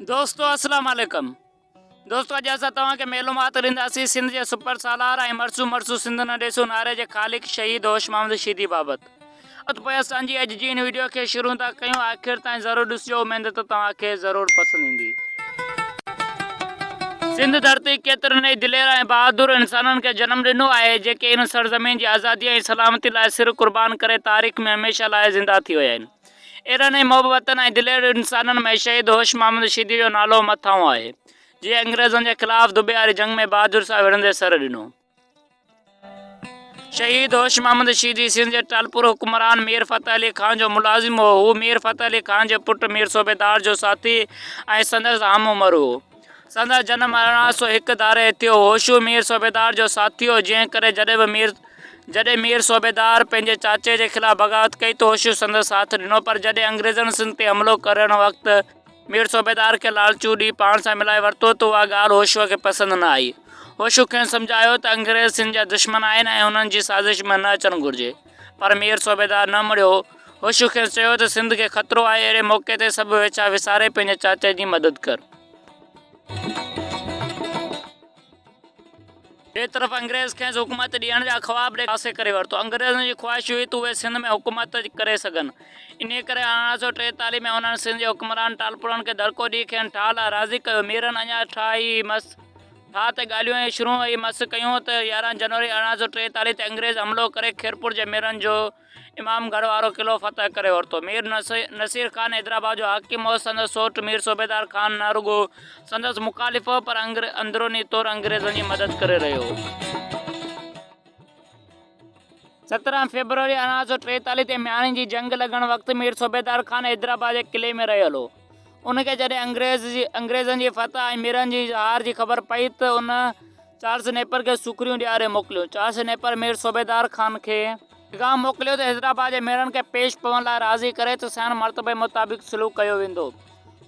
دوستو اسلام عليڪم دوستو اڄ اسان توهان کي معلومات ڏينداسين سنڌ جي سپر سالار ۽ مرسون مرسون سنڌ نه ڏيسون نعري جي خالق شهيد هوش محمد شيدي بابت ات پوء اسان جي اڄ جي هن ويڊيو کي شروع ٿا ڪيون آخر تائين ضرور ڏسجو اميد ته توهان کي ضرور پسند ايندي. سنڌ ڌرتي ڪيترن ئي دلير ۽ بهادر انسانن کي جنم ڏنو آهي جيڪي ان سرزمين جي آزادي ۽ سلامتي لاء سر قربان ڪري تاريخ ۾ هميشه لاء زنده ٿي ويا آهن. اهڙن ئي محب وطن ۽ دلير انسانن ۾ شهيد هوش محمد شيدي جو نالو مٿانهون آهي، جنهن انگريزن جي خلاف دٻي واري جنگ ۾ بهادري سان وڙهندي سر ڏنو. شهيد هوش محمد شيدي سنڌ جي ٽالپر حڪمران مير فتح علي خان جو ملازم هو. هو مير فتح علي خان جي پٽ مير صوبيدار جو ساٿي ۽ سندس هم عمر هو. سندس جنم 1801 ڌاري ٿيو. هوشو مير صوبيدار جو ساٿي هو، جنهن ڪري جڏهن به مير جڏهن مير صوبيدار پنهنجي چاچي جي خلاف بغاوت ڪئي ته هوشو سندس ساٿ ڏنو، پر جڏهن انگريزن سنڌ تي حملو ڪرڻ وقت مير صوبيدار کي لالچون ڏئي پاڻ سان ملائي ورتو ته اها ڳالهه هوشوء کي پسند نه آئي. هوشو کين سمجهايو ته انگريز سنڌ جا دشمن آهن ۽ انهن جي سازش ۾ نه اچڻ گهرجي، پر مير صوبيدار نه مڙيو. هوشو کيس چيو ته سنڌ کي خطرو آهي، اهڙي موقعي تي سڀ ويڇا وساري پنهنجي چاچي جي مدد ڪر. ٻئي طرف انگريز کيس حڪومت ڏيڻ جا خواب ڏيکاري پاسي ڪري ورتو. انگريزن جي خواهش هئي ته اهي سنڌ ۾ حڪومت ڪري سگهن. انهيء ڪري 1843 ۾ انهن سنڌ جي حڪمران ٽالپرن کي دڙڪو ڏئي کين ٺاهه لاء راضي ڪيو. ميرن اڃا ٺاهه ئي مس ٺاهه تي ڳالهيون ئي شروع ئي مس ڪيون ته 11 جنوري 1843 تي انگريز حملو ڪري خيرپور جي ميرن جو امام گڙهه وارو قلعو فتح ڪري ورتو. مير نصير خان حيدرآباد جو حاڪم هو. سندس سوٽ مير صوبيدار خان نه رڳو سندس مخالف هو پر اندروني طور انگريزن جي مدد ڪري رهيو هو. 17 فيبروري 1843 تي مياڻي جي جنگ لڳڻ وقت مير صوبيدار خان حيدرآباد جي قلعي ۾ رهيل هو. ان کي جڏهن انگريزن جي فتح ۽ ميرن جي هار جي خبر پئي ته ان چارلس نيپئر کي سوکڙيون ڏياري موڪليون. چارلس نيپئر مير صوبيدار خان کي پيغام موڪليو ته حيدرآباد جي ميرن کي پيش پوڻ لاء راضي ڪري ته ساڻن مرتبي مطابق سلوڪ ڪيو ويندو.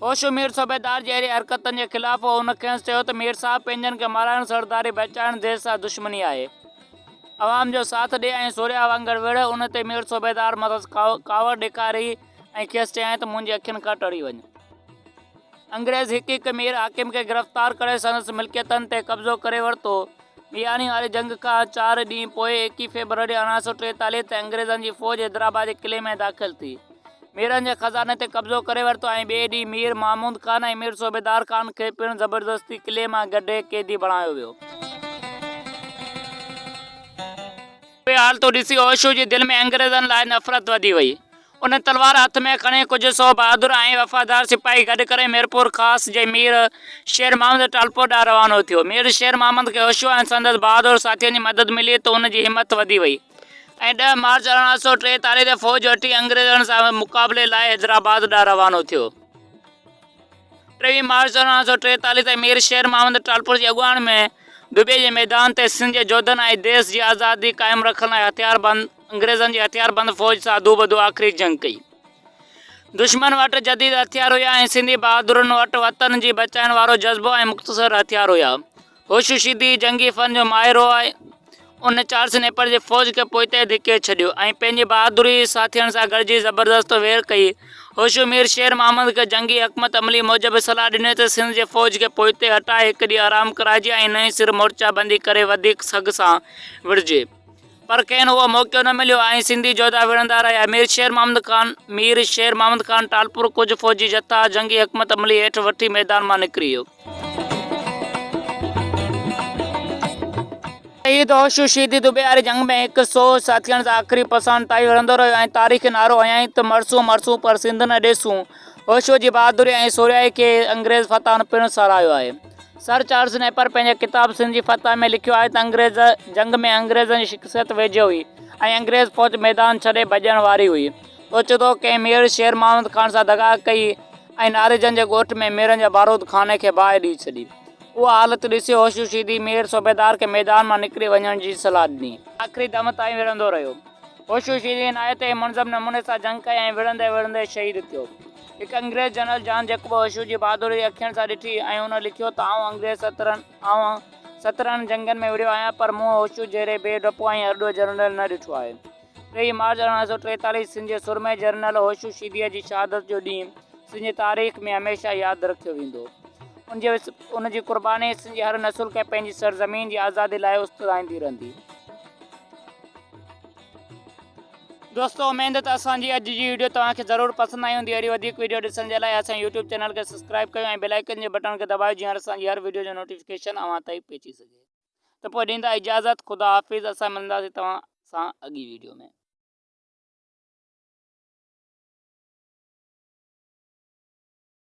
هوشو مير صوبيدار جي اهڙي حرڪتن جي خلاف هو. هن کيس چيو ته مير صاحب پنهنجن کي مارائڻ سرداري بچائڻ ديس سان دشمني آهي. عوام جو ساٿ ڏي ۽ سورهيا وانگر وڙهه. ان تي مير صوبيدار مٿس ڪاوڙ ڏيکاري ۽ کيس چيائين ته منهنجي اکين کان ٽري وڃ. انگريز هڪ هڪ مير حاڪم کي گرفتار ڪري سندس ملڪيتن تي قبضو ڪري ورتو. مياڻي واري جنگ کان چار ڏينهن پوء 21 فيبروري 1843 تي انگريزن جي فوج حيدرآباد جي قلعي ۾ داخل ٿي. ميرن جي خزاني تي قبضو ڪري ورتو ۽ ٻئي ڏينهن مير محمود خان ۽ مير صوبيدار خان کي پڻ زبردستي قلعي مان ڪڍي قيدي بڻايو ويو. اهي حالتون ڏسي هوشو جي دل ۾ انگريزن لاء نفرت وڌي وئي. ان تلوار هٿ ۾ کڻي ڪجهه سو بهادر ۽ وفادار سپاهي گڏ ڪري ميرپورخاص جي مير شير محمد ٽالپور ڏانهن روانو ٿيو. مير شير محمد کي هوشو ۽ سندس بهادر ساٿين جي مدد ملي ته ان جي همت وڌي وئي ۽ 10 مارچ 1843 تي فوج وٺي انگريزن سان مقابلي لاء حيدرآباد ڏانهن روانو ٿيو. 23 مارچ 1843 تي مير شير محمد ٽالپور جي اڳواڻي ۾ دٻي جي ميدان تي سنڌ جي جوڌن ۽ ديس جي آزادي قائم رکڻ لاء هٿياربند انگريزن جي هٿياربند فوج سان دوبدو آخري جنگ ڪئي. دشمن وٽ جديد هٿيار هيا ۽ سنڌي بهادرن وٽ وطن جي بچائڻ وارو جذبو ۽ مختصر هٿيار هيا. هوشو شيدي جنگي فن جو ماهر هو ۽ ان چارلس نيپئر جي فوج کي پوئتي ڌڪي ڇڏيو ۽ پنهنجي بهادري ساٿين سان گڏجي زبردست ويڙهه ڪئي. هوشو مير شير محمد کي جنگي حڪمت عملي موجب صلاح ڏني ته سنڌ جي فوج کي پوئتي هٽائي هڪ ڏينهن آرام ڪرائجي ۽ نئين سر مورچا بندي ڪري وڌيڪ سگهه سان وڙهجي. پر کين اهو موقعو نه مليو ۽ سنڌي جوڌا وڙهندا رهيا. مير شير محمد خان مير شير محمد خان ٽالپر ڪجهه فوجي جٿا جنگي حڪمت عملي هيٺ وٺي ميدان مان نڪري ويو. شهيد هوشو شيدي دٻي واري جنگ ۾ هڪ سئو ساٿين سان آخري پساهن تائين وڙهندو رهيو ۽ تاريخي نعرو هنيائين ته مرسون مرسون پر سنڌ نه ڏيسون. هوشو جي بهادري ۽ سورهيائي کي انگريز فتحن پڻ ساراهيو آهي. سر چارلس نيپئر پنهنجي ڪتاب سنڌ جي فتح ۾ لکيو آهي ته انگريز جنگ ۾ انگريزن جي شڪست ويجهي هئي ۽ انگريز فوج ميدان ڇڏي ڀڄڻ واري هئي. اوچتو ڪنهن مير شير محمد خان سان دغا ڪئي ۽ ناريجن جي ڳوٺ ۾ ميرن جي بارود خاني کي باهه ڏئي ڇڏي. اها حالت ڏسي هوشو شيدي مير صوبيدار کي ميدان مان نڪري وڃڻ جي صلاح ڏني. آخري دم تائين وڙهندو رهيو. هوشو شيدي نهايت ئي منظم نموني سان جنگ ڪئي ۽ وڙهندي وڙهندي شهيد ٿيو. هڪ انگريز جنرل جان جيڪب هوشو جي بهادري اکين سان ڏٺي ۽ هن لکيو ته آئون انگريز سترهن آئون سترهن جنگن ۾ وڙهيو آهيان پر مون هوشو جهڙي بي ڊپو ۽ ارڏو جنرل نه ڏٺو آهي. 23 مارچ 1843 سنڌ جي سرمي جنرل هوشو شيديء جي شهادت جو ڏينهن سنڌ جي تاريخ ۾ هميشه ياد رکيو ويندو. ان جي ان جي قرباني سنڌ جي هر نسل کي پنهنجي سرزمين جي آزادي لاء استرائيندي رهندي. دوستو اميد ته اسان جي اڄ جي ويڊيو توهان کي ضرور پسند آئي هوندي اهڙي وڌيڪ ويڊيو ڏسڻ جي لاء اسان جي يوٽيوب چينل کي سبسڪرائب ڪيو ۽ بيل آئيڪن جي بٽڻ کي دٻايو جيئن اسان جي هر ويڊيو جو نوٽيفڪيشن اوهان تائين پهچي سگهي ته پوء ڏيندا اجازت خدا حافظ اسان ملنداسين توهان سان اڳي ويڊيو ۾.